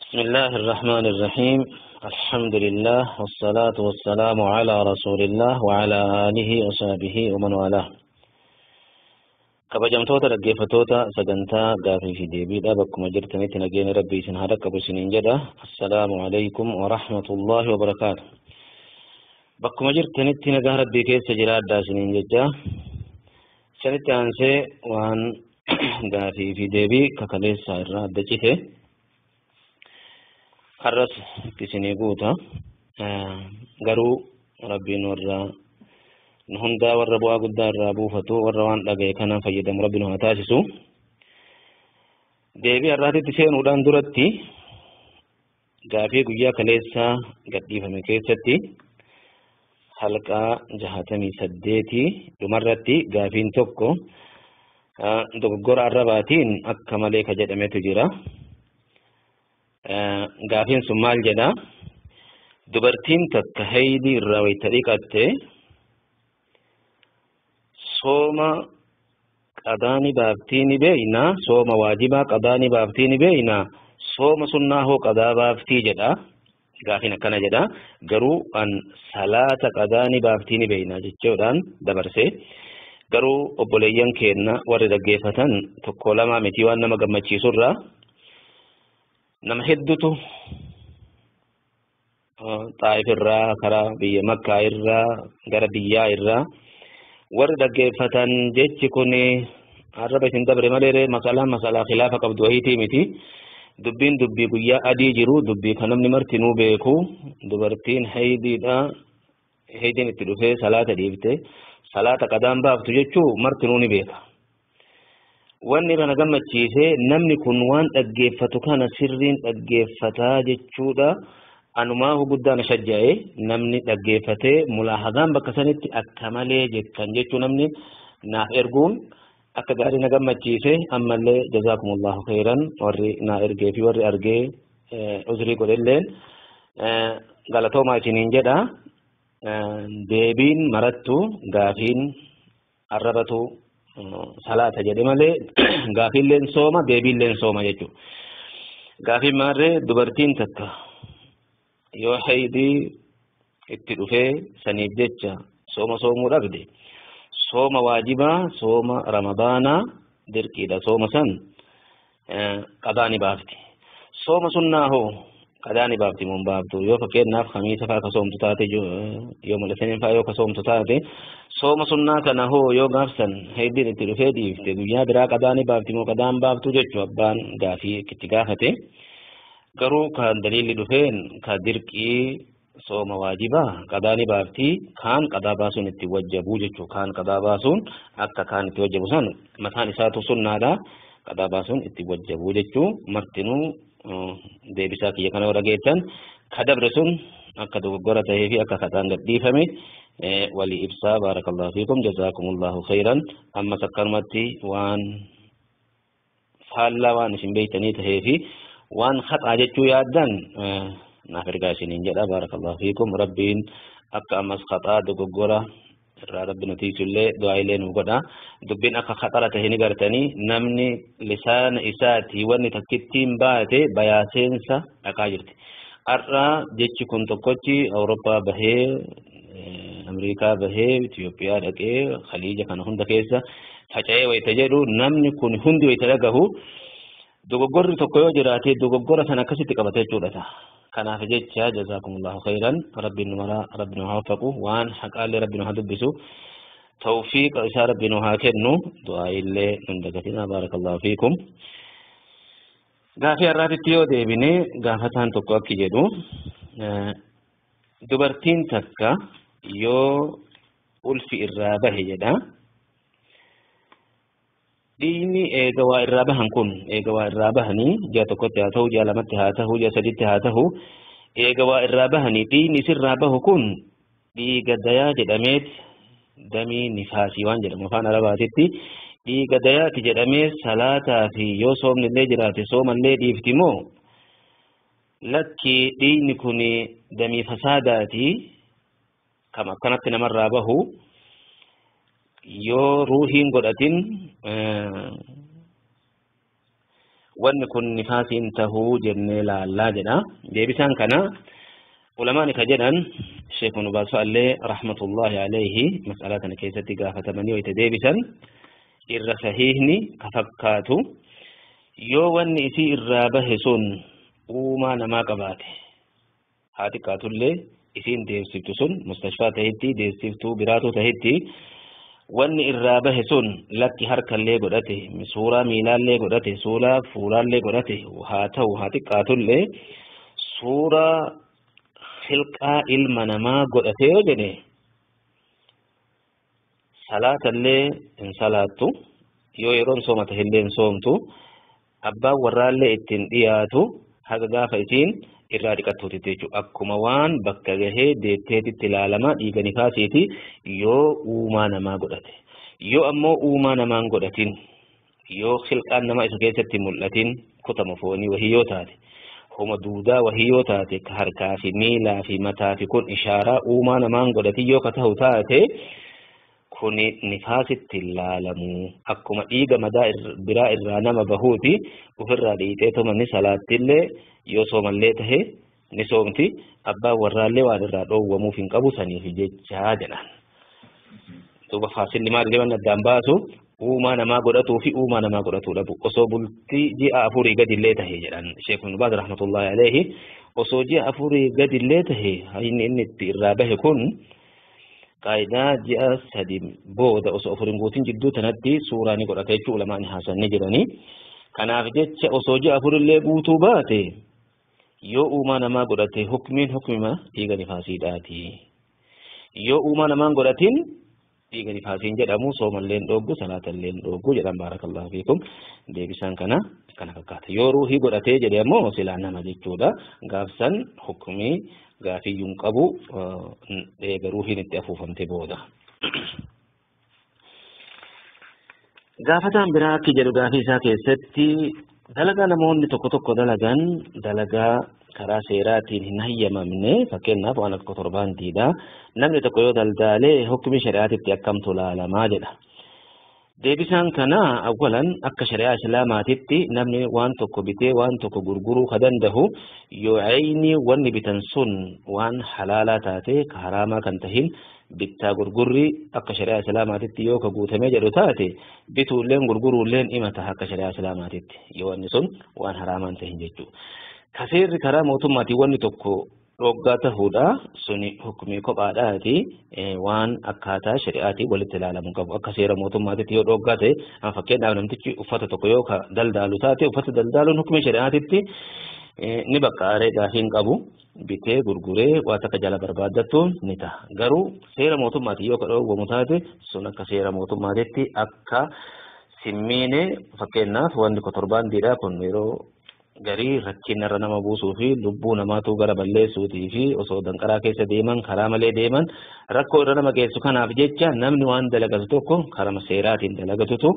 بسم الله الرحمن الرحيم. الحمد لله والصلاة والسلام على رسول الله وعلى آله وصحبه ومن والاه. Kabajamtoota dhaggeeffattoota sagantaa gaafii fi deebiidha, bakkuma jirtanitti nageenya Rabbii isin haa dhaqqabu isiniin jedha. Assalaamu alaykum wa rahmatullahi wa barakaatu. Bakkuma jirtanitti nagaa Rabbii keessa jiraadhaa isiniin jecha. Sanitti aansee waan gaafii fi deebii kakaleessaa irraa adda cite har'as isinii guuta. Garuu Rabbiin warra nu hundaa warra bu'aa guddaa irraa buufatu, warra waan dhagaye kanaan fayyadamu Rabbi nu haa taasisu. Deebii har'aatitti seenuudhaan duratti gaafii guyyaa kaleessaa gadhiifame keessatti halqaa 68 dhumarratti gaafiin tokko dogoggora arrabaatiin akka malee ka jedhametu jira. Gaafiin sun maal jedha? Dubartiin takka haydii irraa wayita dhiqatte sooma qadaa ni baaftii ni beeyna, sooma waajibaa qadaa ni baaftii ni beeyna, sooma sunnaa hoo qadaa baaftii jedha. Gaafiin akkana jedha. Garuu an salaata qadaa ni baaftii ni beeyna jechuudhaan dabarse. Garuu obboleeyyan keenna warri dhaggeeffatan tokko lama miti, waan nama gammachiisurraa nama hedduutu Xaayif irraa, karaa biyya Makkaa irraa, gara biyyaa irraa warri dhaggeeffatan, jechi kun arraba isin dabre malee masalaan masalaa khilaafa qabdu wahiitii miti. Dubbiin dubbii guyyaa adii jiru, dubbii kan namni martinuu beeku. Dubartiin haydiidha, haydiin itti dhufee salaata dhiifte salaata qadaan baaftu jechuu martinuu ni beeka. Wanni irra na gammachiise namni kun waan dhaggeeffatu kana sirriin dhaggeeffataa jechuudha. Anumaahu guddaa na shajja'e, namni dhaggeeffatee mulaahazaan bakka sanitti akka malee jettan jechuu namni naaf erguun akka gaarii na gammachiise. Ammallee jazaakumullahu khairan warri naa ergee fi warri argee uzrii godhelleen galatoomaa isiniin jedha. Deebiin marattu gaafiin arrabatu salaata jedhe malee gaafiilleen sooma, deebiilleen sooma jechuudha. Gaafiin maarree dubartiin takka yoo haydii itti dhufee saniif jecha sooma soomuu dhabde, sooma waajibaa, sooma Ramadaanaa dirqiidha, sooma san qadaa ni baafti. Sooma sunnaa hoo qadaa ni baafti moo hin baaftu? Yoo fakkeenyaaf Khamiisa fa'aa ka soomtu taate, yoo mul'isaniin fa'aa yoo ka soomtu taate, sooma sunnaa kana hoo yoo gaafsan haydiin itti dhufee dhiifte guyyaa biraa qadaa ni baafti moo qadaan baaftu jechuu abbaan gaafii itti gaafate. Garuu kan daliilli dhufeen ka dirqii sooma waajibaa qadaa ni baafti, kaan qadaa baasuun itti wajjabuu jechuu, kaan qadaa baasuun akka kaan itti wajjabu san mataan isaatu sunnaadha, qadaa baasuun itti wajjabuu jechuu. Martinuu deebisaa kiyya kana warra geettan ka dabre sun akka dogoggora ta'ee fi akka kataan gadhiifame walii ibsaa. Baarakallahu fiikum, jazaakumullahu khairan. Ammas akkanumatti waan faallaa waan isin beeytanii tahee fi waan haxaa jechuu yaaddan naaf ergaa isiniin jedha. Baarakallahu fiikum. Rabbiin akka ammas haxaa dogoggora irraa Rabbi nu tiisullee du'aa illee nu godha. Dubbiin akka haxara tahe ni gartanii, namni lisaana isaatii wanni takkittiin baate bayaa seensa dhaqaa jirti. Har'a jechi kun tokkochi Awurooppaa bahee, Ameerikaa bahee, Itoophiyaa dhaqee, Khaliija kana hunda keessa faca'ee wayita jedhu, namni kun hundi wayita dhagahu, dogoggorri tokko yoo jiraate dogoggora sana akkasitti qabata jechuudha. Kanaaf jecha jazaakumullahu khairan. Rabbiin nu maraa Rabbi nu haa waffaqu, waan haqaallee Rabbi nu haa dubbisu, tawfiiqa isaa Rabbi nu haa kennu, du'aa illee nun dagatina. Baarakallahu fiikum. Gaafii har'aatitti yoo deebine, gaafataan tokko akki jedhu, dubartiin takka yoo ulfi irraa bahe jedha. Dhiigni eega waa irraa bahan kun, eega waa irraa bahanii ji'a tokkotti haa ta'u, ji'a lamatti haa ta'u, ji'a saditti haa ta'u, eega waa irraa bahanii dhiigni isirraa bahu kun dhiiga dayaa jedhameet, damii nifaasii waan jedhamu afaan Arabaatitti, dhiiga dayaati jedhamee salaataa fi yoo soomni illee jiraate soomallee dhiifti moo, lakki dhiigni kun damii fasaadaati kam akkanatti namarraa bahu, yoo ruuhiin godhatin Wanni kun nifaasiin tahuu jennee laallaa jedha. Deebisaan kana ulamaan ka jedhan Sheekh Ibn Baaz fa'allee rahmatullahi alayhi mas'alaa kana keessatti gaafatamanii wayita deebisan irra sahiihni ka fakkaatu yoo wanni isii irraa bahe sun uumaa namaa qabaate haa xiqqaatullee isiin deessiftu sun mustashfaa tahetti deessiftuu biraatu tahetti wanni irraa bahe sun lakki harkallee godhate suuraa miilaallee godhate suuraa fuulaallee godhate haa ta'u haa xiqqaatullee suuraa khilqaa ilma namaa godhate yoo jedhe salaatallee hin salaattu yoo yeroon sooma tahillee hin soomtu abbaan warraallee ittiin dhiyaatu haga gaafa isiin irraa dhiqattuutitti jechuudha. Akkuma waan bakka gahee deetteetitti ilaalama dhiiga nifaasiiti yoo uumaa namaa godhate. Yoo ammoo uumaa namaan godhatin yoo khilqaan namaa isa keessatti mul'atin kutama foonii wahii yoo taate homa duudaa wahii yoo taate ka harkaa fi miilaa fi mataa fi kun ishaaraa uumaa namaan godhatin yoo ka ta'u taate kuni nifaasitti ilaalamu akkuma dhiiga madaa biraa irraa nama bahuuti ofirraa dhiixee tuma ni salaattillee yoo soomallee tahe ni soomti abbaan warraallee waan irraa dhoowwamuuf hin qabu saniif jechaa jedhan. Duuba faasilli maalillee waan addaan baasu uumaa namaa godhatuu fi uumaa namaa godhatuu dhabu osoo bultii ji'a afurii gadillee tahe jedhan Sheekh Ibn Baaz rahmatullahi alayhi osoo ji'a afurii gadillee tahe inni itti irraa bahe kun qaayidaa ji'a sadi booda osoo afuriin guutin jidduu tanatti suuraa ni godhata jechuu ulamaan haasanii jiranii. Kanaaf jecha osoo ji'a afurillee guutuu baate yoo uumaa namaa godhate hukmiin hukmima dhiiga nifaasiidhaati. Yoo uumaa namaan godhatin dhiiga nifaasiin jedhamu soomalleen dhooggu salaatalleen dhooggu jedhan baarakallahu fiikum. Deebisaan kana kana fakkaata. Yoo ruuhii godhatee jedhe ammoo silaa nama jechuudha. Gaafsan hukmii gaafiyyuun qabu eega ruuhiin itti afuufamte booda. Gaafataan biraa akki jedhu gaafii isaa keessatti dalagaa namoonni tokko tokko dalagan dalagaa karaa seeraatiin hin hayyamamne fakkeenyaaf waan akka torbaantiidha. Namni tokko yoo daldaalee hukmi shari'aatitti akkamtu laalamaa jedha. Deebisaan kana awwalan akka shari'aa islaamaatitti namni waan tokko bitee waan tokko gurguruu ka danda'u yoo ayni wanni bitan sun waan halaalaa taate ka haraamaa kan tahin bittaa gurgurri akka shari'aa islaamaatitti yoo ka guutamee jedhu taate bituulleen gurguruulleen ima taha akka shari'aa islaamaatitti yoo wanni sun waan haraamaan tahin jechuudha. Ka seerri karaa mootummaatiin wanni tokko dhoggaa tahuudha suni hukmii kophaadhaati waan akkaataa shari'aatiin walitti ilaalamuu qabu akka seera mootummaatitti yoo dhoggaa ta'e fakkeenyaaf namtichi uffata tokko yoo ka daldaalu taate uffata daldaaluun hukmii shari'aatitti ni baqqaaree gaafii hin qabu bitee gurguree waa takka jala barbaaddattuun ni ta'a garuu seera mootummaatiin yoo ka dhoowwamu taate sun akka seera mootummaatitti akka simmiine fakkeenyaaf wanni kotorbaandiidha kun yeroo garii rakkinarra nama buusuu fi lubbuu namaatu gara balleessuutii fi osoo danqaraa keessa deeman karaa malee deeman rakkoo irra nama geessu kanaaf jecha namni waan dalagatu tokko karama seeraatiin dalagatutu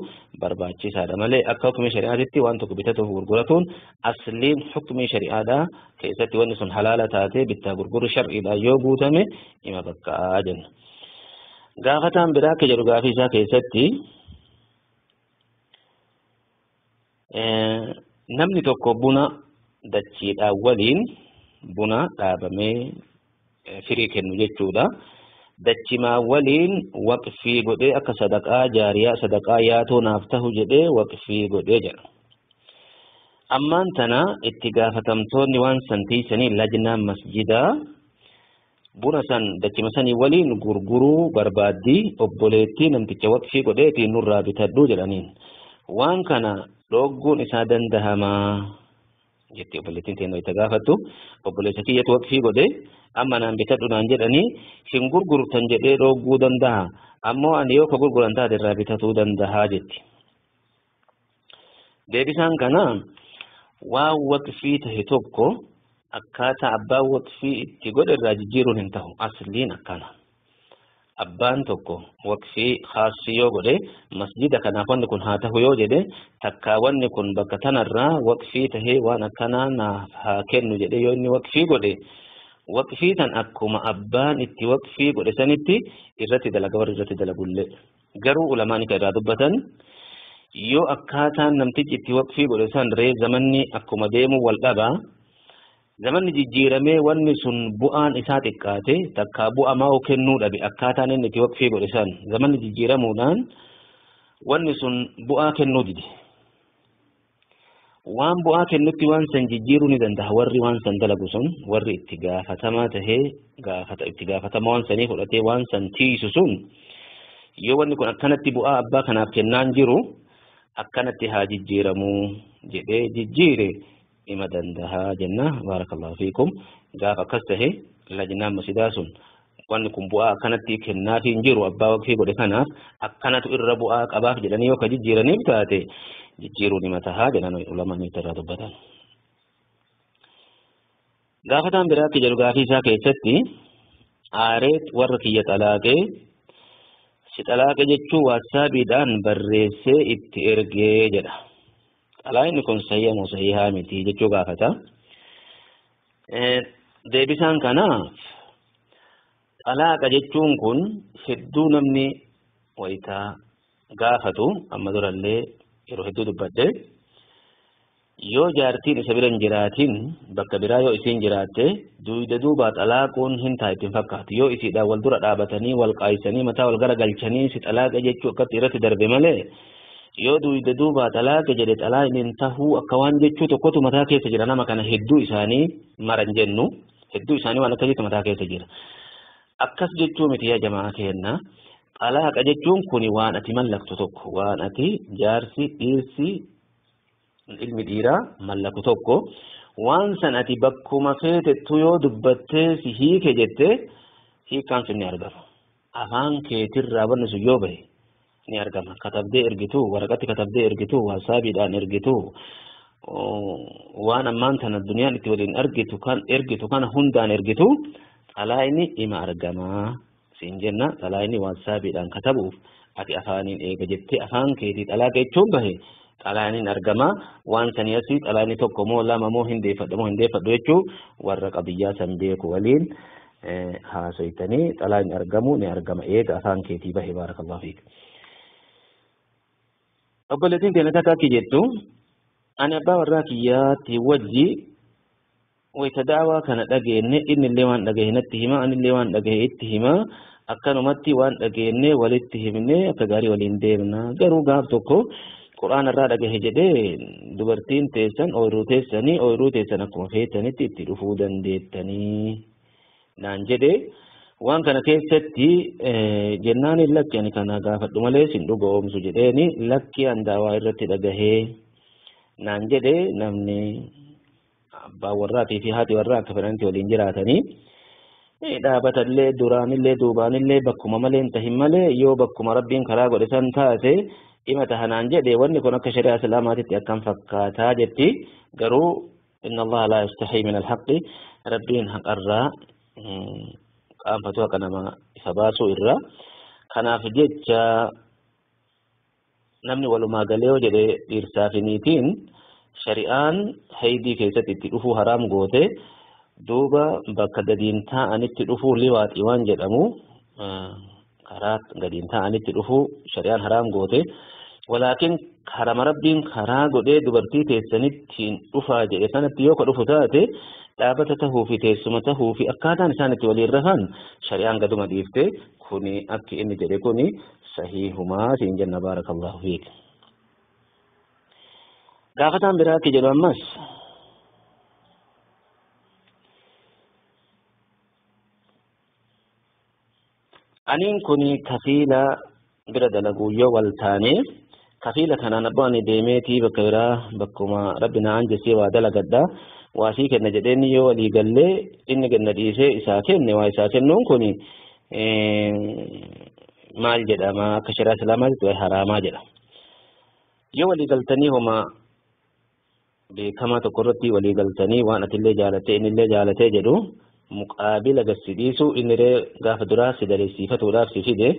barbaachisaadha malee akka hukmii shari'aatitti waan tokko bitatuuf gurguratuun asliin hukmii shari'aadhaa keessatti wanni sun halaala taatee bittaa gurgurru shar'iidhaan yoo guutame ima baqqa'aa jenna. Gaafataan biraa akka jedhu gaafii isaa keessatti namni tokko buna dachiidhaan waliin buna dhaabamee firii kennu jechuudha. Dachimaa waliin waqfii godhee akka sadaqaa jaariyaa sadaqaa yaatoo naaf tahu jedhee waqfii godhee jedha. Ammaan tana itti gaafatamtoonni waan san tiisanii lajnaa masjidaa buna san dachima sanii waliin gurguruu barbaaddii obboleettii namticha waqfii godheetiin nurraa bitadhuu jedhaniin. Waan kana dhogguun isaa dandahamaa jetti obboleettiin teennoo itti gaafattu obboleessa kiyyatu waqfii godhe amma naan bitadhu naan jedhanii hin gurgurtan jedhee dhogguu dandaha ammoo ani yoo ka gurguran taate irraa bitatuu dandahaa jetti. Deebisaan kana waan waqfii tahe tokko akkaataa abbaan waqfii itti godhe irraa jijjiiruun hin tahu asliin akkana. Abbaan tokko waqfii khaasii yoo godhe masjida kanaaf wanni kun haa tahu yoo jedhe takkaa wanni kun bakka tanarraa waqfii tahee waan akkanaa naaf haa kennu jedhe yoo inni waqfii godhe waqfii tan akkuma abbaan itti waqfii godhe sanitti irratti dalaga warri irratti dalagullee garuu ulamaan kan irraa dubbatan Yoo akkaataan namtichi itti waqfii godhe san ree zamanni akkuma deemu wal dhaba, zamanni jijjiiramee wanni sun bu'aan isaa xiqqaate takkaa bu'aa maa'u kennuu dhabe, akkaataan inni itti waqfii godhe san zamanni jijjiiramuudhaan wanni sun bu'aa kennuu dide. Waan bu'aa kennutti waan san jijjiiruu ni danda'a warri waan san dalagu sun, warri itti gaafatamaa tahee gaafata itti gaafatama waan sanii fudhatee waan san tiisu sun, yoo wanni kun akkanatti bu'aa abbaa kanaaf kennaan jiru akkanatti haa jijjiiramuu jedhee jijjiire ima danda'a jenna. Baarakallahu fiikum. Gaafa akkas tahe lajnaan masidaa sun wanni kun bu'aa akkanatti kennaafii hin jiru abbaa waqfii godhe kanaaf akkanatu irra bu'aa qabaaf jedhanii yoo ka jijjiiraniif taate jijjiiruun hima tahaa jedhan ulamaan irraa dubbatan. Gaafataan biraa akka jedhu gaafii isaa keessatti aareet warra kiyya xalaaqee si xalaaqe jechuu waatsaabiidhaan barreessee itti ergee jedha. Xalaaqni kun sahiha moo sahihaa miti jechuu gaafata. Deebisaan kanaaf xalaaqa jechuun kun hedduu namni wayitaa gaafatu amma durallee yeroo hedduu dubbadhe, yoo jaartiin isa bira hin jiraatin bakka biraa yoo isiin jiraatte duyda duubaa xalaaquun hin ta'a ittiin fakkaatu. Yoo isiidhaan wal dura dhaabatanii wal qaayisanii mataa wal gara galchanii si xalaaqa jechuu akkatti irratti darbe malee, yoo duyda duubaa xalaaqa jedhe xalaaqni hin tahuu akka waan jechuu tokkotu mataa keessa jira nama kana hedduu isaanii maran jennu, hedduu isaanii waan akkasiitu mataa keessa jira. Akkas jechuu miti yaa jamaa keenna. Xalaaqa jechuun kuni waan ati mallaktu tokko, waan ati jaarsi dhiirsi ilmi dhiiraa mallaku tokko, waan san ati bakkuma feetettu yoo dubbattee si hiike jette hiikkaan sun ni argama. Afaan keetirraa wanni sun yoo bahe ni argama. Katabdee ergitu, waraqatti katabdee ergitu, waasaabiidhaan ergitu, waan ammaan tana duniyaan itti waliin argitu kan ergitu kana hundaan ergitu xalaayni ima argamaa siin jenna. Xalaayni waatsaabiidhaan katabuuf ati afaaniin eega jettee afaan keetii xalaaqa jechuun bahe xalaayniin argamaa. Waan sanii asii xalaayni tokko moo lama moo hin deeffadhu moo hin deeffadhu jechuu warra qabiyyaa san beeku waliin haasoytanii xalaayni argamu ni argama eega afaan keetii bahe. Baarakallahu fiik. Obboleettiin teenya takka akki jettu, ani abbaa warraa kiyyaatti wajji wayita daawaa kana dhageenne innillee waan dhagahe natti hima, anillee waan dhagahe itti hima, akkanumatti waan dhageenne walitti himne akka gaarii waliin deemna. Garuu gaaf tokko quraana irraa dhagahe jedhee dubartiin teessan ooyiruu teessanii ooyiruu teessan akkuma feetanitti itti dhufuu dandeettanii naan jedhe. Waan kana keessatti jennaan lakki ani kana gaafadhu malee sin dhuga oomsu jedheeni, lakki an daawaa irratti dhagahee naan jedhe. Namni abbaan warraatii fi haati warraa akka fedhanitti waliin jiraatanii dhaabatallee duraanillee duubaanillee bakkuma malee hin tahin malee yoo bakkuma rabbiin karaa godhe san taate dhima tahanaan jedhe, wanni kun akka shari'aa islaamaatitti akkam fakkaataa jetti. Garuu inna allaha laa yastahii min alhaqi, rabbiin haqarraa qaanfatu haqa nama ifa baasuu irraa. Kanaaf jecha namni walumaa galee yoo jedhe dhiirsaa fi niitiin shari'aan haydii keessatti itti dhufuu haraam goote, duuba bakka gadiin taa'anitti dhufuu liwaaxii waan jedhamu karaa gadiin taa'anitti dhufuu shari'aan haraam goote, walaakin karama rabbiin karaa godhee dubartii teessanittiin dhufaa jedhe kanatti yoo ka dhufu taate dhaabata tahuu fi teessuma tahuu fi akkaataan isaan itti waliin rafan shari'aan gaduma dhiifte. Kuni akki inni jedhe kuni sahiihumaa siin jenna. Baarakallahu fiik. Gaafataan biraa akki jedhu ammas, aniin kun kafiila bira dalaguu yoo wal taane kafiila kanaan abbaa ani deemeetii bakka biraa bakkuma rabbi na anjessee waa dalagadha waasii kenna jedheen yoo walii gallee inni kenna dhiisee isaa kenne waa isaa kennuun kun maal jedhama akka shari'aa islaamaatti? Waa haraamaa jedha. Yoo walii galtanii homa beekamaa tokko irratti walii galtanii waan atillee jaalatee innillee jaalatee jedhu muqaabila gasi dhiisu, inni ree gaafa duraa si daleessiifatuudhaaf si fide,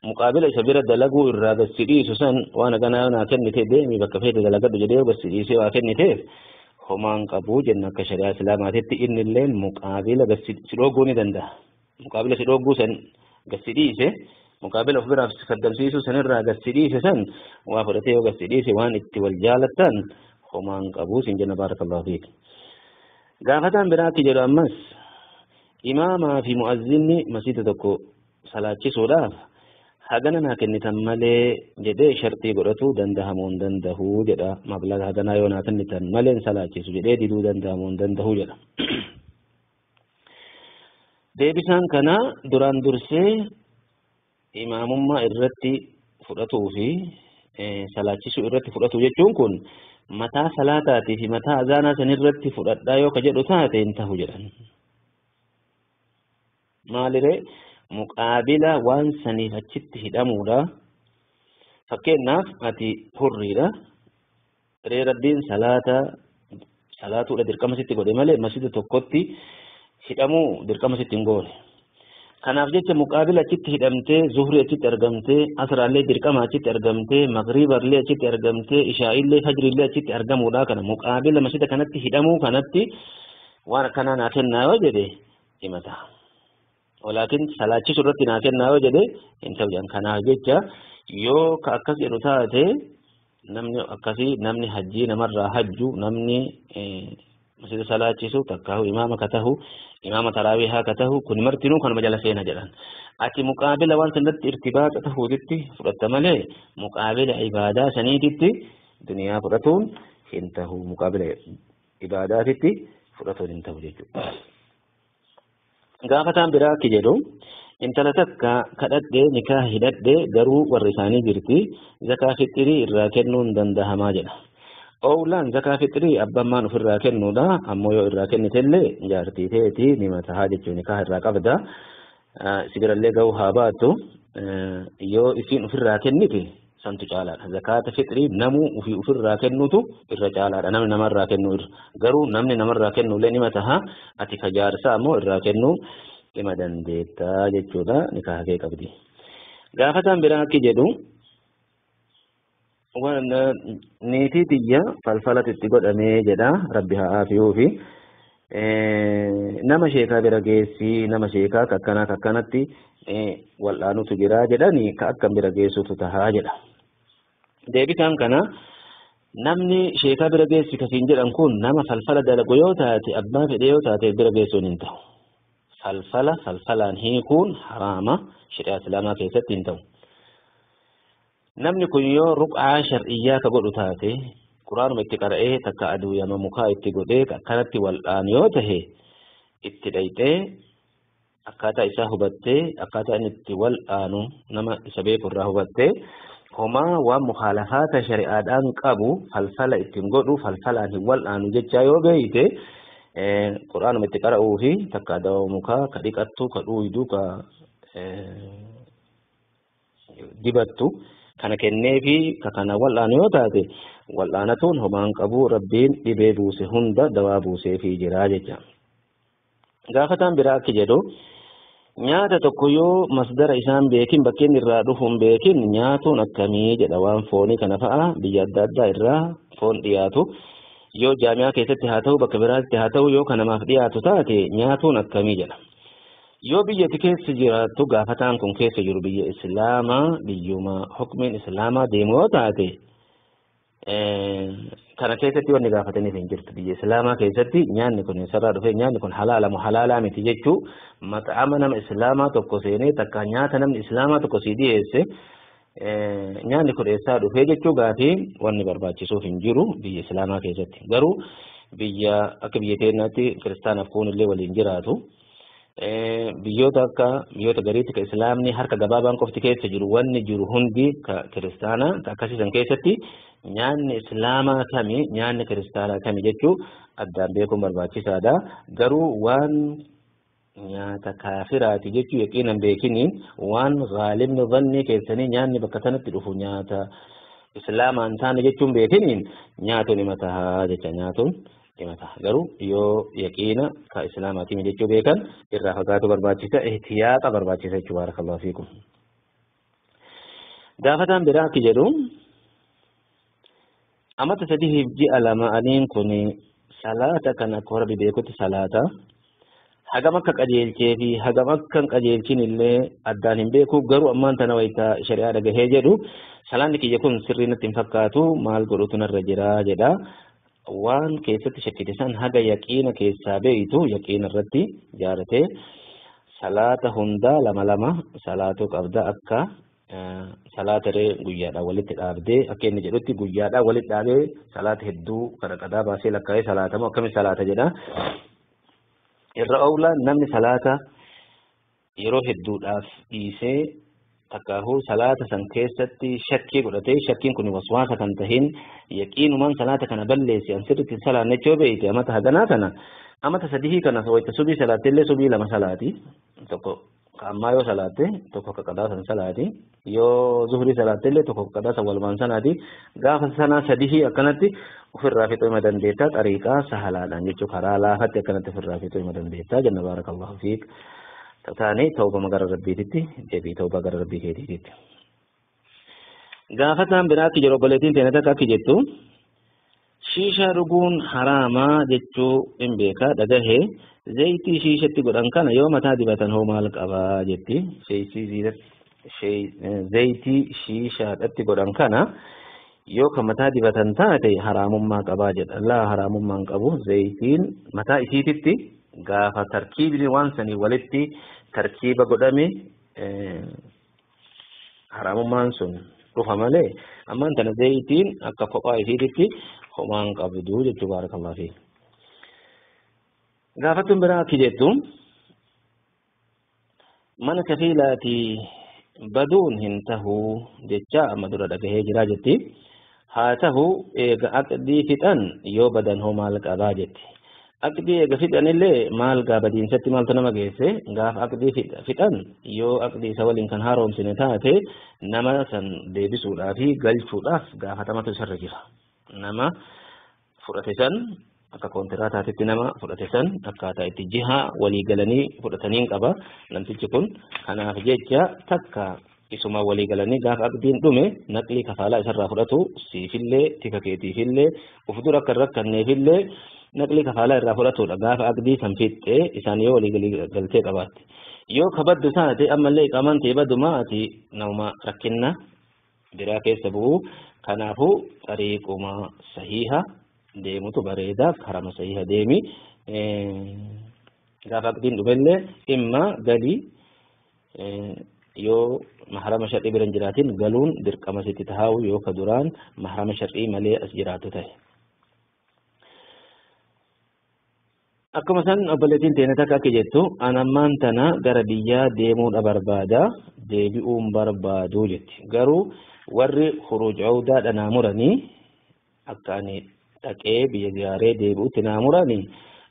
muqaabila isa bira dalaguu irraa gasi dhiisu san waan haganaa naa kennite deemi bakka feete dalagadhu jedhee gasi dhiisee waa kenniteef homaan qabuu jenna akka shari'aa islaamaatitti. Innilleen muqaabila gasi si dhooguu ni danda'a. Muqaabila si dhooguu san gasi dhiise Muqaabila of biraaf kaddamsiisuu sanirraa gad si dhiise san waa fudhatee yoo gad si dhiise waan itti wal jaalattan homaan qabuu sin jenna. Baarakallahu fiik. Gaafataan biraatti jedhu ammas imaamaa fi mu'azzinni masjida tokko salaachisuudhaaf hagana naa kennitan malee jedhee shartii godhatu dandahamuu hin dandahuu jedha. Mablaga haganaa yoo naa kennitan malee hin salaachisu jedhee diduu dandahamuu hin dandahuu jedha. Deebisaan kana duraan dursee imaamummaa irratti fudhatuu fi salaachisuu irratti fudhatu jechuun kun mataa salaataatii fi mataa azaanaa san irratti fudhadhaa yoo ka jedhu taate hin tahu jedhan. Maaliree muqaabila waan saniif achitti hidhamuudha. Fakkeenyaaf ati hurriidha. Ree Rabbiin salaata salaatuudha dirqama sitti godhe malee masjida tokkotti hidhamuu dirqama sitti hin goone. Kanaaf jecha muqaabila achitti hidhamtee zuhrii achitti argamtee asraallee dirqama achitti argamtee magriiballee achitti argamtee ishaa'illee fajriillee achitti argamuudha. Kana muqaabila masjida kanatti hidhamuu kanatti waan akkanaa naa kennaa yoo jedhe himata. Walaakin salaachisu irratti naa kennaa yoo jedhe hin ta'u jedhan. Kanaaf jecha yoo ka akkas jedhu taate namni akkasii namni hajjii namarraa hajju namni masjida salaachisu takkaahu imaama ka tahu imaama taraawihaa ka tahu kun martinuu kanuma jala seena jedhan. Ati muqaabila waan sanatti irtibaaxa tahuutitti fudhatta malee muqaabila ibaadaa saniititti duniyaa fudhatuun hin tahu, muqaabila ibaadaatitti fudhatuun hin tahu jechuudha. Gaafataan biraa akki jedhu intala takka kadhadhee nikaa hidhadhee garuu warri isaanii jirti zakaa fixrii irraa kennuun dandahamaa jedha. Owlaan zakaa fixrii abbammaan ofirraa kennuudha, ammoo yoo irraa kennitellee jaartii teetii ni matahaa jechuun nikaa irraa qabda. Si birallee ga'uu haa baattu yoo isiin ofirraa kennite santu caalaadha. Zakaata fixrii namuu ofii ofirraa kennutu irra caalaadha. Namni namarraa kennu irra. Garuu namni namarraa kennullee ni matahaa, ati ka jaarsaa ammoo irraa kennuu dhima dandeettaa jechuudha. Nikaa kee qabdi. Gaafataan biraa akki jedhu niitii tiyya falfalatu itti godhamee jedha. Rabbi haa aafiyuufi. Nama sheekaa bira geessii, nama sheekaa kakkanaa kakkanatti wal'aanutu jira jedhani ka akkam bira geessutu tahaa jedha. Deebisaan kana namni sheekaa bira geessi kasiin jedhan kun nama falfala dalagu yoo taate abbaa fedhe yoo taate bira geessuun hin ta'u. Falfala falfalaan hiikuun haraama shari'aa islaamaa keessatti hin ta'u. Namni kun yoo ruqaa shar'iyyaa ka godhu taate quraanuma itti qara'ee takka aduu yama mukaa itti godhee akkanatti wal'aan yoo tahe itti dhayxee akkaataa isaa hubattee akkaataa inni itti wal'aanu nama isa beeku irraa hubattee homaa waan mukaalafaata shari'aadhaan qabu falfala ittiin godhu falfalaan hin wal'aanu jechaa yoo beeyte quraanuma itti qara'uu fi takka aduu mukaa ka dhiqattu ka dhuuydu ka dibattu kana kenneefi ka kana wal'aanu yoo taate wal'aanatuun homaan qabu. Rabbiin dhibee buuse hunda dawaa buuseefii jira jecha. Gaafataan biraa akki jedhu nyaata tokko yoo masdara isaan beekin bakkeen irraa dhufu hin beekin nyaatuun akkamii jedha. Waan foonii kana fa'a biyya adda addaa irraa foon dhiyaatu yoo jaami'aa keessatti haa ta'u bakka biraatti haa ta'u yoo kanamaaf dhiyaatu taate nyaatuun akkamii jedha. Yoo biyyatti keessa jiraattu gaafataan kun keessa jiru biyya islaamaa biyyuma hukmiin islaamaa deemu yoo taate kana keessatti wanni gaafataniif hin jirtu. Biyya islaamaa keessatti nyaanni kun eessarraa dhufe nyaanni kun halaala moo halaalaa miti jechuu maxaama nama islaamaa tokko seenee takka nyaata namni islaamaa tokko sii dhiyeesse nyaanni kun eessaa dhufe jechuu gaafii wanni barbaachisuuf hin jiru biyya islaamaa keessatti. Garuu biyya akka biyya teenyaatti kiristaanaaf kuunillee waliin jiraatu. Biyyoota akka biyyoota gariitti ka islaamni harka gabaabaan qofti keessa jiru wanni jiru hundi ka kiristaanaa ka akkasiisan keessatti nyaanni islaamaa kami nyaanni kiristaanaa kami jechuu addaan beekuun barbaachisaadha. Garuu waan nyaata kaafiraati jechuu yaqiinan beekiniin waan gaalibni dhannii keessanii nyaanni bakka sanatti dhufu nyaata islaamaan taane jechuun beekiniin nyaatuun hima tahaa jecha nyaatuun hima taha. Garuu yoo yaqiina ka islaamaatiin jechuu beekan irraa fagaatu barbaachisa, ihtiyaaxa barbaachisa jechuu. Baarakallahu fiikum. Gaafataan biraa akki jedhu amata 3 ji'a 2 aniin kun salaata kan akka rabbi beekutti salaata Hagam akka qajeelchee fi hagam akka hin qajeelchin illee addaan hin beeku garuu ammaan tana wayita shari'aa dhagahee jedhu salaanni kiyya kun sirrii natti hin fakkaatu maal godhutu narra jira jedha. Waan keessatti shakkite san haga yaqiina keessaa beeytu yaqiina irratti jaaratee salaata hundaa lama lama salaatuu qabda akka salaata ree guyyaadhaan walitti dhaabdee akka inni jedhutti guyyaadhaan walitti dhaabee salaata hedduu kana qadaa baasee lakkaa'ee salaatamu akkamitti salaata jedha. Irra oolaa namni salaata yeroo hedduudhaaf dhiisee takkaahuu salaata san keessatti shakkii godhatee shakkiin kun waswaasa kan tahin yaqiinumaan salaata kana balleessi an sirriitti hin salaanne jechuu beeyte amata haganaa kana amata sadihii kana wayita subii salaatte illee subii lama salaati tokko ammaa yoo salaatte tokko ka qadaa san salaati yoo zuhrii salaatte illee tokko ka qadaa san walumaan salaati gaafa sanaa sadihii akkanatti ofirraa fixuu hima dandeettaa xariiqaa sahalaadhaan jechuu karaa laafatti akkanatti ofirraa fixuu hima dandeettaa jenna baarakallahu fiik. Taane tawbama gara rabbiititti deebii tawbaa gara rabbii keetiititti. Gaafataan biraa akki jedhu obboleettiin teenya takka akki jettu shiishaa dhuguun haraamaa jechuu hin beekaa dhagahee zayitii shiishatti godhan kana yoo mataa dibatan hoo maal qabaa jetti. Zayitii shiishaadhatti godhan kana yoo kan mataa dibatan taate haraamummaa qabaa jedha. Laa haraamummaa hin qabu zayitiin mataa isiititti gaafa tarkiibni waan sanii walitti tarkiiba godhame haraamummaan sun dhufa malee ammaan tana zayitiin akka kophaa isiititti homaan qabdu jechuu baarakallahu fiik. Gaafattuun biraa akki jettu mana kafiilaatii baduun hin tahuu jecha amma dura dhagahee jira jetti. Haa tahu eega aqdii fixan yoo badan hoo maal qabaa jetti. Aqdii eega fixanillee maal gaa badiinsatti maaltu nama geesse gaafa aqdii fixan yoo aqdii isa waliin kan haaromsine taate nama san deebisuudhaa fi galchuudhaaf gaafatamatu isarra jira. Nama fudhate san akka kontiraataatitti nama fudhate san akkaataa itti jihaa walii galanii fudhataniin qaba namtichi kun kanaaf jecha takka isuma walii galanii gaafa aqdiin dhume naqlii kafaalaa isarraa fudhatu siifillee tika keetiifillee uf dura akka hin rakkanneefillee naqlii kafaalaa irraa fudhatudha gaafa aqdii san fixxee isaan yoo walii galtee qabaatte yoo kabaddu taate ammallee iqaamaan ta'e baddu maati nama rakkinna biraa keessa bu'u kanaafuu xariiquma sahiha deemutu bareeda karama sahiha deemi gaafa aqdiin dhumellee dhimma galii yoo mahrama shar'ii bira hin jiraatin galuun dirqama sitti tahaa'u yoo ka duraan mahrama shar'ii malee as jiraatu ta'e. Akkuma san obboleettiin teenya takka akka jettu an ammaan tana gara biyyaa deemuudha barbaada deebi'uun barbaadu jetti. Garuu warri khuruuj cawdaadha naa muranii akka ani dhaqee biyya ziyaaree deebi'utti naa muranii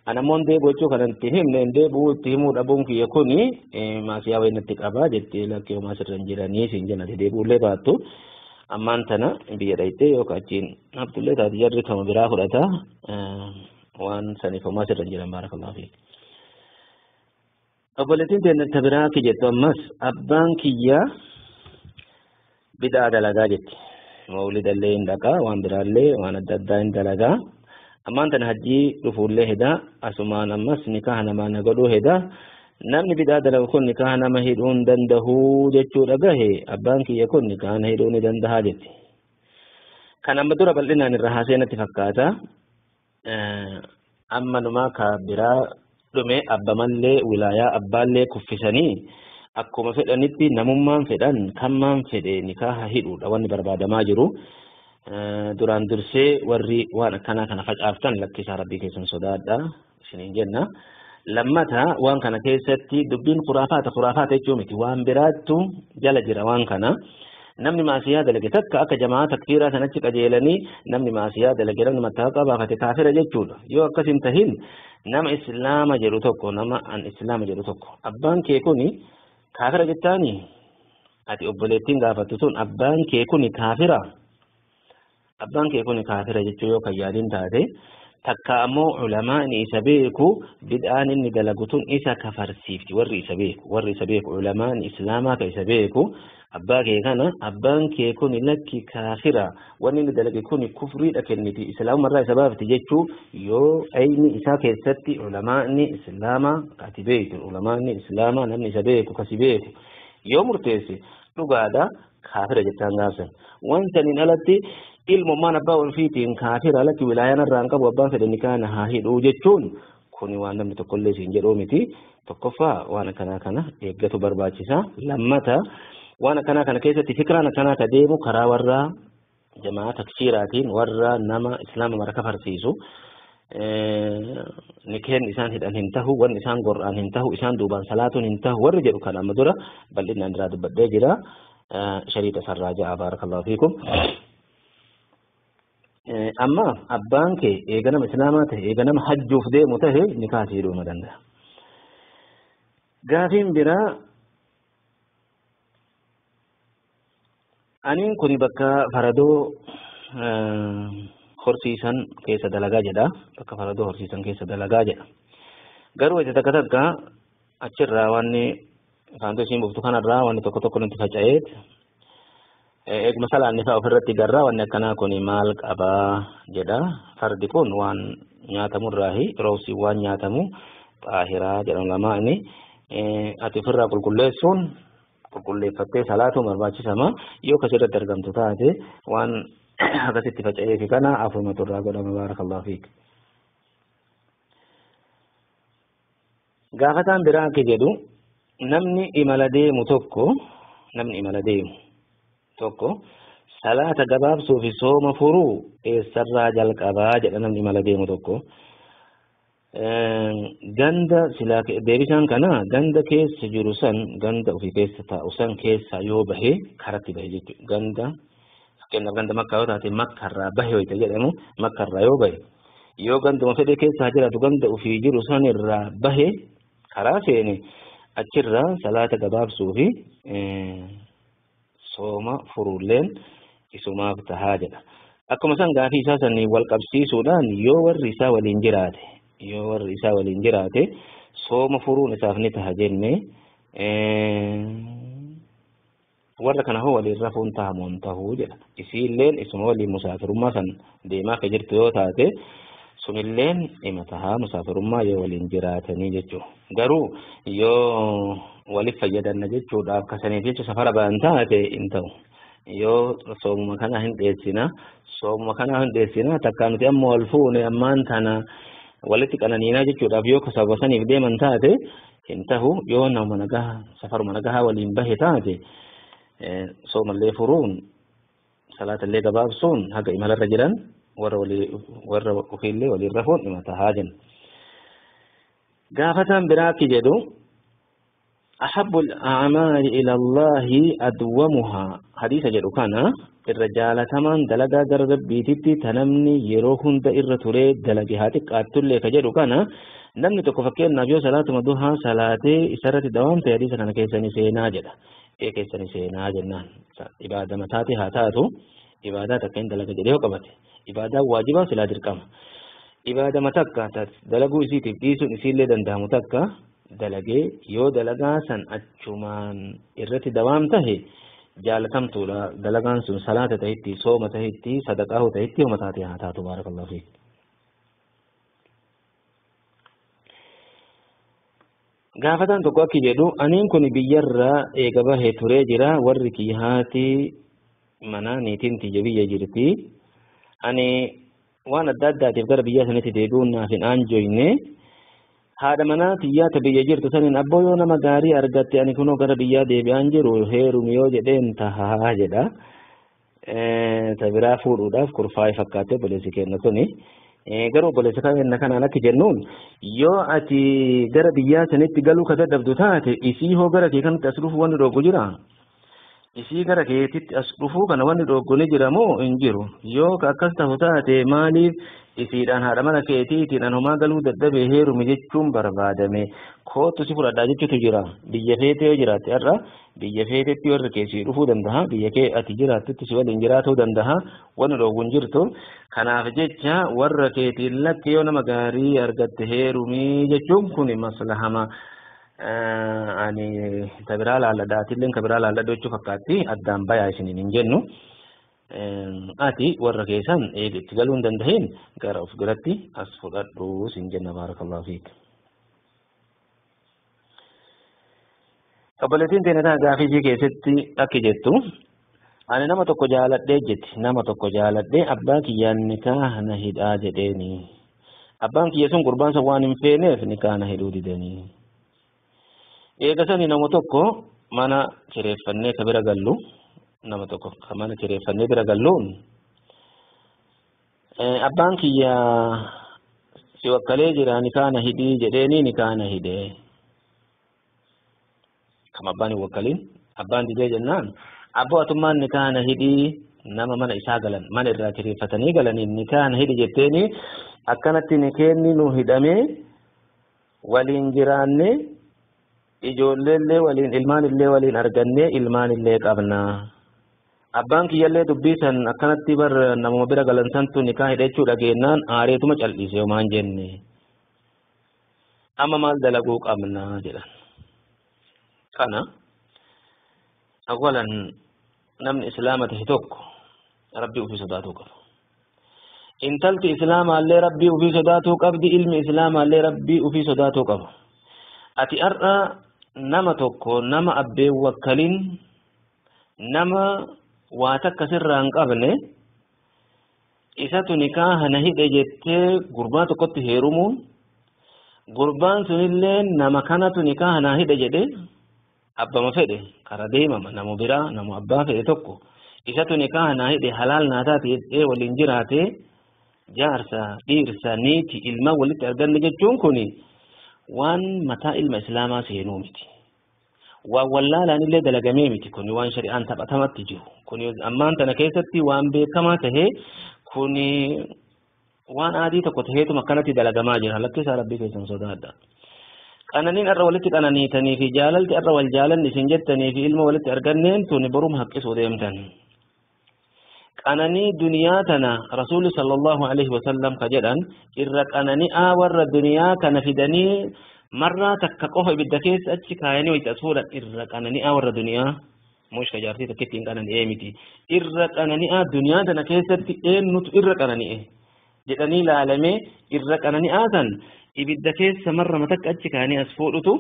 an ammoo deebi'u jechuu kana itti himne deebi'uu itti himuu dhabuun kiyya kuni maasiyaa wayii natti qabaa jetti lakkee homaa sirra hin jiranii siin jenna deebi'uullee baattu ammaan tana biyya dhayxee yookaan achiin haftullee taate jarri kama biraa fudhata waan saniif homaa sirra hin jiran baarakallahu fiik. Obboleettiin teenya ta biraa akki jettu ammas abbaan kiyya bid'aa dalagaa jetti. Mawlidallee hin dhaqaa waan biraallee waan adda addaa hin dalagaa. Ammaan tana hajjii dhufuullee heda asumaan ammas nikaha namaa na godhuu heda namni bid'aa dalagu kun nikaha nama hidhuu hin dandahuu jechuudha gahe abbaan kiyya kun nikaha na hidhuu ni dandahaa jetti. Kan amma dura bal'inaan irra haasee natti fakkaata. Amma numaa ka biraa dhume abbamallee wilaayaa abbaallee kuffisanii akkuma fedhanitti namummaan fedhan kammaan fedhe nikaha hidhuudha wanni barbaadamaa jiru. Duraan dursee warri waan akkanaa kana facaaftan lakkisaa rabbii keessan sodaadha isiniin jenna. Lammata waan kana keessatti dubbiin khuraafaata khuraafaata jechuu miti waan biraattu jala jira waan kana. Namni maasiyaa dalage takka akka jamaa takfiiraa sanatti qajeelanii namni maasiyaa dalage namni mattaaqa baafate kaafira jechuudha. Yoo akkas hin tahin nama islaama jedhu tokko nama an islaama jedhu tokko abbaan kee kuni kaafira jettaani ati obboleettiin gaafattu sun abbaan kee kuni kaafira abbaan kee kuni kaafira jechuu yoo kan yaadin taate Takka ammoo ulamaan isa beeku bid'aan inni dalagu tun isa kafarsiifti. Warri isa beeku, warri isa beeku, ulamaan islaamaa ka isa beeku, abbaa kee kana, abbaan kee kun lakki kaafira, wanni inni dalage kun kufriidha kenniti, islaamarraa isa baafti jechuu yoo ayni isaa keessatti ulamaanni islaamaa ati beektu, ulamaanni islaamaa namni isa beeku kasi beeku yoo murteesse dhugaadha kaafira jettaan gaafsan. Wanta niin alatti ilmummaan abbaa ofiitiin kaafira alatti wilaayaan irraa hin qabu, abbaan fedhe nikaana haa hidhuu jechuun kuni waan namni tokkollee siin jedhuu miti. Tokkoffaa waan akkanaa kana eeggatu barbaachisa. Lammata waan akkanaa kana keessatti fikraan akkanaa ka deemu karaa warra jamaa takfiiraatiin, warra nama islaama mara kafarsiisu, nikeen isaan hidhan hin tahu, wanni isaan gor'aan hin tahu, isaan duubaan salaatuun hin tahu warri jedhu kan amma dura bal'inaan irraa dubbadhee jira. Shariixa sarraa ja'a. Baarakallahu fiikum. Amma abbaan kee eega nama islaamaa ta'e, eega nama hajjuuf deemu ta'e, nikaa si hidhuu danda'a. Gaafiin biraa, aniin kun bakka faradoo horsiisan keessa dalagaa jedha. Bakka faradoo horsiisan keessa dalagaa jedha. Garuu isa takka takka achirraa wanni faantoo isiin buftu kanarraa wanni tokko tokko nutti faca'eet eeguma salaanni fa'aa ofirratti garraa, wanni akkanaa kun maal qabaa jedha. Fardi kun waan nyaatamurraahi, roobsiin waan nyaatamu xaahiraa jedhamu lamaani. Ati ofirraa qulqulleessuun qulqulleeffattee salaatu barbaachisama. Yoo akkasirratti argamtu taate waan akkasitti faca'ee fi kana afurmatu irraa godhama. Baarakallahu fiik. Gaafataan biraa akka jedhu, namni imala deemu tokko, namni imala deemu tokko salaata gabaabsuu fi sooma furuu eessarraa jalqabaa jedha. Namni imala deemu tokko ganda silaa, deebisaan kana ganda keessa jiru san, ganda ofii keessa taa'u san keessa yoo bahe karatti bahe jechuudha. Ganda fakkeenyaaf ganda Makkaa yoo taate, Makkarraa bahe wayita jedhamu, Makkarraa yoo bahe, yoo ganduma fedhe keessa jiraatu ganda ofii jiru san irraa bahe karaa seene, achirraa salaata gabaabsuu fi sooma furuulleen isumaaf tahaa jedha. Akkuma san gaafii isaa sanii wal qabsiisuudhaan, yoo warri isaa waliin jiraate, yoo warri isaa waliin jiraate sooma furuun isaaf ni taha jenne, warra kana hoo waliin rafuun tahamoo hin tahuu jedha. Isiilleen isuma waliin musaafirummaa san deemaa akka jirtu yoo taate, sunilleen dhima tahaa musaafirummaa yoo waliin jiraatanii jechuudha. Garuu yoo waliif fayyadanna jechuudhaaf kasaniif jecha safara ba'an taate hin ta'u. Yoo soomuma kana hin dheessina, soomuma kana hin dheessina, takkaa nuti amma wal fuune ammaan tana walitti qananiinaa jechuudhaaf yoo sababa saniif deeman taate hin tahu. Yoo nama nagaha safaruma nagahaa waliin bahe taate, soomallee furuun salaatallee gabaabsuun haga imalarra jiran warra walii warra ofiillee waliin rafuun dhima tahaa jenna. Gaafataan biraa akki jedhu, أحب الأعمال إلى الله أدومها حديث jedhu kana irra jaalatamaan dalagaa gara Rabbiititti ta namni yeroo hunda irra turee dalage haa xiqqaattullee ka jedhu kana, namni tokko fakkeenyaaf yoo salaatuma duhaa salaatee isarratti dawaamte hadiisa kana keessanii seenaa jedha. Ee, keessanii seenaa jennaan. Ibaadama taate haa taatu, ibaadaa takka hin dalaga jedhee yoo qabate, ibaadaa waajibaa silaa dirqama. Ibaadama takka dalaguu isiitiif dhiisuun isiillee danda'amu takka dalagee yoo dalagaa san achumaan irratti dawaam tahe jaalatamtuudha. Dalagaan sun salaata tahitti, sooma tahitti, sadaqaa tahitti, homa taate haa taatu. Baarakallahu fiik. Gaafataan tokko akki jedhu, aniin kun biyyarraa eega bahee turee jira, warri kiyya haati manaa niitiin tiyya biyya jirti, ani waan adda addaatiif gara biyya sanitti deebi'uun naaf hin aanjoyne, haadha manaa tiyyaa ta biyya jirtu saniin abboo yoo nama gaarii argatte ani kunoo gara biyyaa deebi'aan jiru heerumi yoo jedheen tahaa jedha. Ta biraa fuudhuudhaaf kurfaa'ee fakkaate obboleessi keenya kuni. Garuu obboleessa keenya kanaan akki jennuun, yoo ati gara biyyaa sanitti galuu ka dadhabdu taate, isii hoo gara kee kanatti as dhufu wanni dhoogu jira. Isii gara keetitti as dhufuu kana wanni dhooggu ni jira moo hin jiru? Yoo akkas ta'u taate maaliif isiidhaan haadha mana keetiitiin an homaa galuu dadhabee heerume jechuun barbaadame? Kootu si fudhadhaa jechuutu jira. Biyya feetee yoo jiraatte har'a biyya feetetti warri kee si dhufuu danda'a, biyya kee ati jiraattutti si waliin jiraatuu danda'a, wanni dhooggu hin jirtu. Kanaaf jecha warra keetiin lakki yoo nama gaarii argatte heerumii jechuun kun maslahama. Ani ta biraa laalladha, atilleen ka biraa laalladha jechuu fakkaatti, addaan bayaa isiniin hin jennu. Ati warra keessan eega itti galuu hin dandahin gara of biratti as fudhadhu sin jenna. Baarakallahu fiik. Obboleettiin teenya tana gaafii ishii keessatti akki jettu, ani nama tokko jaaladhee jetti, nama tokko jaaladhee abbaa kiyyaan nikaa na hidhaa jedheeni. Abbaan kiyya sun gurbaan san waan hin feeneef nikaa na hidhuu didanii. Eega sani nama tokko mana kireeffannee ka bira gallu, nama tokko ka mana kireeffannee bira galluun abbaan kiyya si wakkalee jira nikaa na hidhii jedheeni nikaa na hidhee. Kam abbaan hin wakkaliin abbaan didee jennaan abboo atummaan nikaa na hidhii nama mana isaa galan mana irraa kireeffatanii galaniin nikaa na hidhi jetteeni akkanatti nikeenni nu hidhamee waliin jiraannee ijoolleellee waliin ilmaanillee waliin argannee ilmaanillee qabna. Abbaan kiyyallee dubbii san akkanatti bar namuma bira galan santu nikaa hidha jechuu dhageenyaan aareetuma cal'ise homaan jenne. Amma maal dalaguu qabna jedhan. Kana awwalan namni islaama ta'e tokko rabbii ofii sodaatuu qaba. Intalti islaamaallee rabbii ofii sodaatuu qabdi, ilmi islaamaallee rabbii ofii sodaatuu qaba. Ati har'a nama tokko nama abbeen wakkaliin nama waa takka sirraa hin qabne isatu nikaa na hidhe jettee gurbaa tokkotti heerumuun, gurbaan sunillee nama kanatu nikaa na hidhe jedhee abbama fedhe kara deemama nama biraa nama abbaa fedhe tokko isatu nikaa na hidhe halaal naa taate jedhee waliin jiraate jaarsa dhiirsa niiti ilma walitti arganne jechuun kuni waan mataa ilma islaamaa seenuu miti. Waan wallaalaan illee dalagamee miti, kuni waan shari'aan taphatamatti jiru. Kuni ammaan tana keessatti waan beekamaa tahee kuni waan adii tokko taheetuma akkanatti dalagamaa jira. Lakkisaa rabbii keessan sodaadha. Qananiin irra walitti qananiitanii fi jaalalti irra wal jaalanni isin jettanii fi ilma walitti arganneen tuni boruma haqqisuu deemtan. Qananii duniyaa tana rasuulli sallallahu alaihi wasallam ka jedhan irra qanani'aa warra duniyaa kana fidanii marraa takka qofa ibidda keessa achi kaayanii wayita as fuudhan irra qanani'aa warra duniyaa mushka jaartii takka ittiin qanani'ee miti. Irra qanani'aa duniyaa tana keessatti eenyutu irra qanani'e jedhanii laalamee irra qanani'aa san ibidda keessa marra matakka achi kaayanii as fuudhutu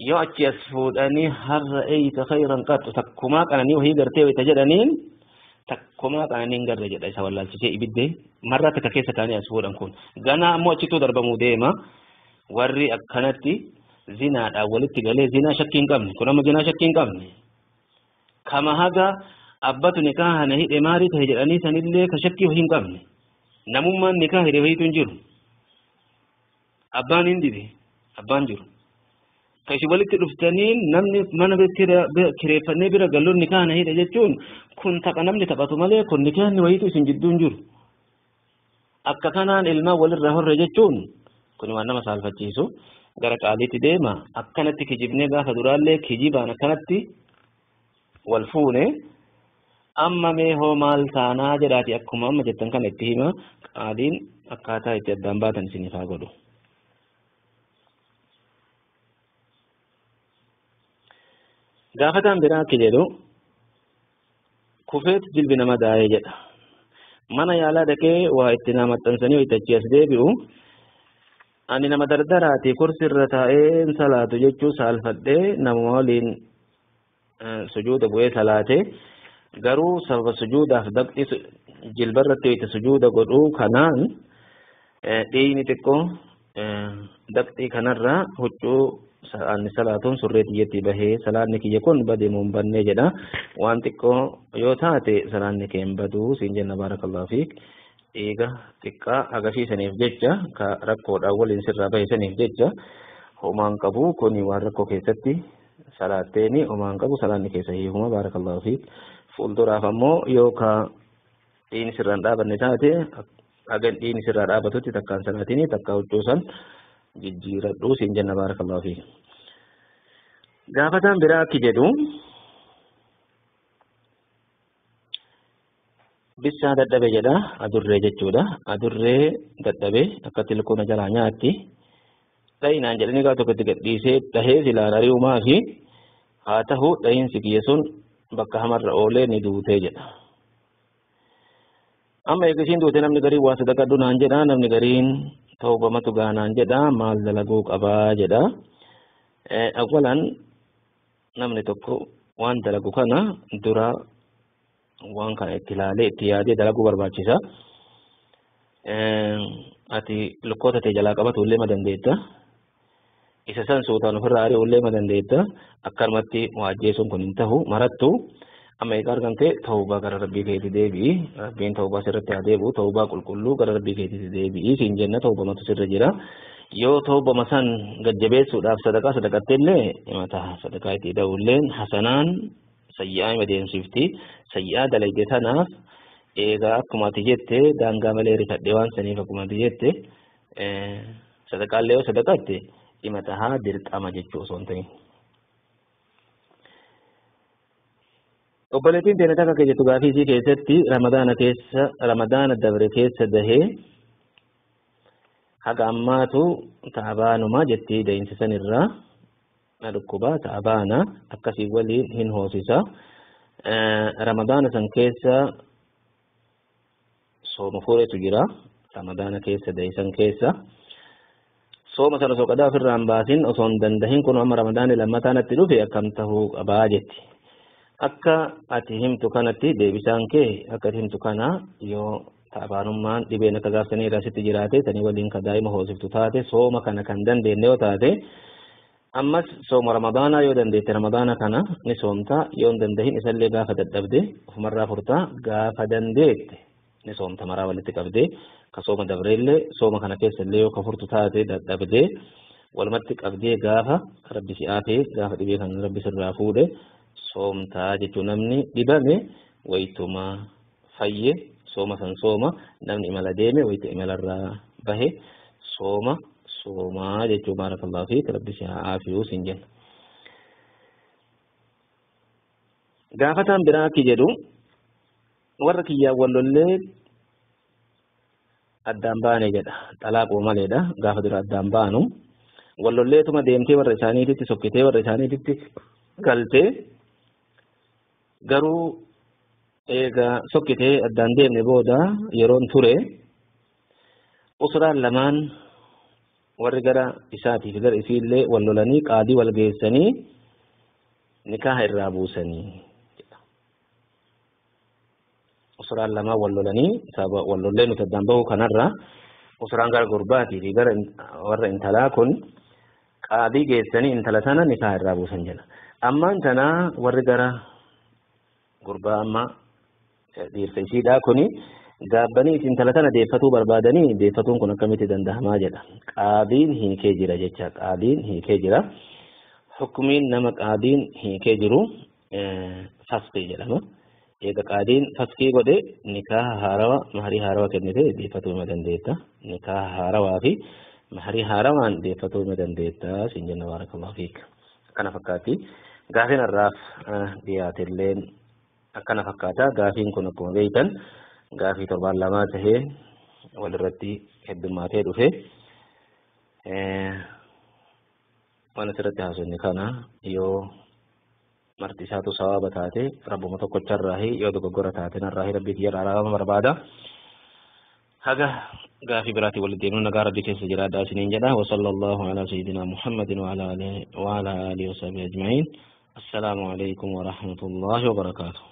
yoo achi as fuudhanii har'a eeyita khayran qaxxu takkumaa qananii wahii gartee wayita jedhaniin takkumaa qananii hin garre jedha isa wallaalchisee ibidde marraa takka keessa kaanii as fuudhan kun ganaa ammoo achittuu darbamuu deema. Warri akkanatti zinaadhaan walitti galee zinaa shakkii hin qabne kun amma zinaa shakkii hin qabne kama haga abbatu nikaa na hidhe maarii ta'e jedhanii sanillee ka shakkii wahii hin qabne namummaan nikaa hidhe wahiitu hin jiru. Abbaan hin dide abbaan jiru. Ka isin walitti dhuftanii namni mana kireeffannee bira galluun nikaa na hidhe jechuun kun tapha namni taphatu malee kun nikaanni wahiitu isin jidduu hin jiru. Akka kanaan ilmaan walirraa horre jechuun kun waan nama saalfachiisu. Gara qaaliitti deema akkanatti kijibnee gaafa duraallee kijibaan akkanatti wal fuune amma mee hoo maal taanaa jedhaati akkuma amma jettan kana itti hima qaaliin akkaataa itti addaan baatan isiniif haa godhu. Gaafataan biraa akki jedhu kufeet jilbi nama daa'ee jedha. Mana yaalaa dhaqee waa itti naa maxxansanii wayita achi as deebi'u ani nama dardaraati kursi irra taa'ee salaatu jechuu saalfadhee nama waliin sujuuda bu'ee salaate garuu sababa sujuudaaf daqxi jilbarratti wayita sujuuda godhuu kanaan dhiigni xiqqoo daqxii kanarraa huccuu ani salaatuun surree tiyyatti bahee salaanni kiyya kun bade moo hin bannee jedha. Waan xiqqoo yoo taate salaanni kee hin baduu siin jenna. Baarakallahu fiik. Dhiiga xiqqaa agarsiisaniif jecha ka rakkoodhaan waliin sirraa bahe saniif jecha homaan qabu kuni waan rakkoo keessatti Salaatteeni homaan qabu salaanni keessa hiikuma baarakallahu fiik. Fuulduraaf ammoo yookaan dhiini sirraan dhaabanne taate hagan dhiini sirraa dhaabatutti takkaan salaatiin takka huccuu san jijjiiradhuu siin jenna baarakallahu fiik. Gaafataan biraa akki jedhu bissaa dadhabe jedha adurree jechuudha. Adurree dadhabe akka tilkoona jalaa nyaatti. Dhayinaan jedhanii gaa tokkotti gadhiisee dhahee silaan ari'umaa fi haa ta'u dhahiinsi kiyya sun bakka hamarra oolee ni duutee jedha. Amma eega isiin duute namni gariin waa sadaqadhu naan jedha namni gariin tawbamatu gaa naan jedha maal dalaguu qabaa jedha. Awwalan namni tokko waan dalagu kana dura waan kana itti ilaalee itti yaadee dalaguu barbaachisa. Ati lukkoota ta'e jalaa qabatu illee ma dandeetta. Isa san suutaan ofirraa ari'uu illee ma dandeetta. Akkanumatti waa ajjeesuun kun hin tahu marattu. Amma egaa argamte tawbaa gara rabbii keetti deebi'i. Rabbiin tawbaa sirratti haa deebi'u. Tawbaa qulqulluu gara rabbii keetti deebi'i. Siin jenna tawbamatu sirra jira. Yoo tawbama san gajjabeessuudhaaf sadaqaa sadaqatte illee hima taha. Sadaqaa itti hidhuu illeen hasanaan sayyi'aa hima deemsifti. Sayyi'aa dalagde tanaaf eegaa akkuma ati jette daangaa malee rifadhe waan saniif akkuma ati jette sadaqaallee yoo sadaqatte hima tahaa dirqama jechuu osoo hin ta'in. Obboleettiin teenya takka akka jettu gaafii isii keessatti Ramadaana dabre keessa dahee haga ammaatu ta'abaanuma jetti da'insa sanirraa na dhukkubaa ta'abaana akkasii waliin hin hoosisa. Ramadaana san keessa sooma fureetu jira. Ramadaana keessa da'isan keessa sooma sana osoo qadaa ofirraa hin baasin osoo hin dandahin kun amma Ramadaanni lammataa natti dhufe akkam tahuu qabaa jetti. Akka ati himtu kanatti deebisaan kee akka ati himtu kana yoo ta'abaanummaan dhibeen akka gaaftanii irraa sitti jiraate sanii waliin ka daa'ima hoosiftu taate sooma kana kan dandeenye yoo taate ammas sooma Ramadaanaa yoo dandeette Ramadaana kana ni soomta yoo hin dandahin isallee gaafa dadhabde ofumarraa furtaa gaafa dandeette ni soomta maraa walitti qabdee ka sooma dabreellee sooma kana keessallee yoo ka furtu taate dadhabdee walumatti qabdee gaafa rabbi si aafee gaafa dhibee kan rabbi sirraa fuudhe soomtaa jechuun namni dhibame wayituma fayye sooma san sooma namni imala deeme wayita imalarraa bahe sooma soomaa jechuun baarakallahu fiik rabbi si haa aafiyuu siin jenna. Gaafataan biraa akki jedhu warra kiyyaan wal lollee addaan baane jedha. Xalaaquu maleedha. Gaafa dura addaan baanu wal lolleetuma deemtee warra isaaniititti sokkitee warra isaaniititti galtee garuu eega sokkitee addaan deemne booda yeroon ture usuraan lamaan warri gara isaatii fi gara isiillee wal lolanii qaadii wal geessanii nikaaha irraa buusanii. Usuraan lamaan wal lolanii sababa wal lollee nuti addaan bahuu kanarra usuraan gara gurbaatii fi gara warra intalaa kun qaadii geessanii intala sana nikaaha irraa buusan jedha. Ammaan tana warri gara gurbaa amma dhiirsa isiidhaa kuni gaabbanii intala tana deeffatuu barbaadanii deeffatuun kun akkamitti danda'amaa jedha. Qaadiin hiikee jira jecha qaadiin hiikee jira. Hukumiin nama qaadiin hiikee jiru fasqii jedhama. Eega qaadiin fasqii godhe nikaaha haarawa maharii haarawa kennite deeffatuu hima dandeetta. Nikaaha haarawaa fi maharii haarawaan deeffatuu hima dandeetta siin jenna baarakallahu fiik. Akkana fakkaatti. Gaafiin har'aaf dhiyaatelleen akkana fakkaata. Gaafiin kun akkuma beektan gaafii torbaan lamaa tahee walirratti heddummaatee dhufe. Waan asirratti haasofne kana yoo marti isaatu sawaaba taate rabbuma tokkocharraahi yoo dogoggora taate narraahi rabbii kiyyarraa araarama barbaada. Haga gaafii biraatii walitti deemnu nagaa rabbii keessa jiraadhaa isiniin jedha. Wa sallallahu ala sayyidina Muhammadin wa ala alihi wa sahbihi ajma'in. Assalaamu alaykum wa rahmatullahi wa barakaatuh.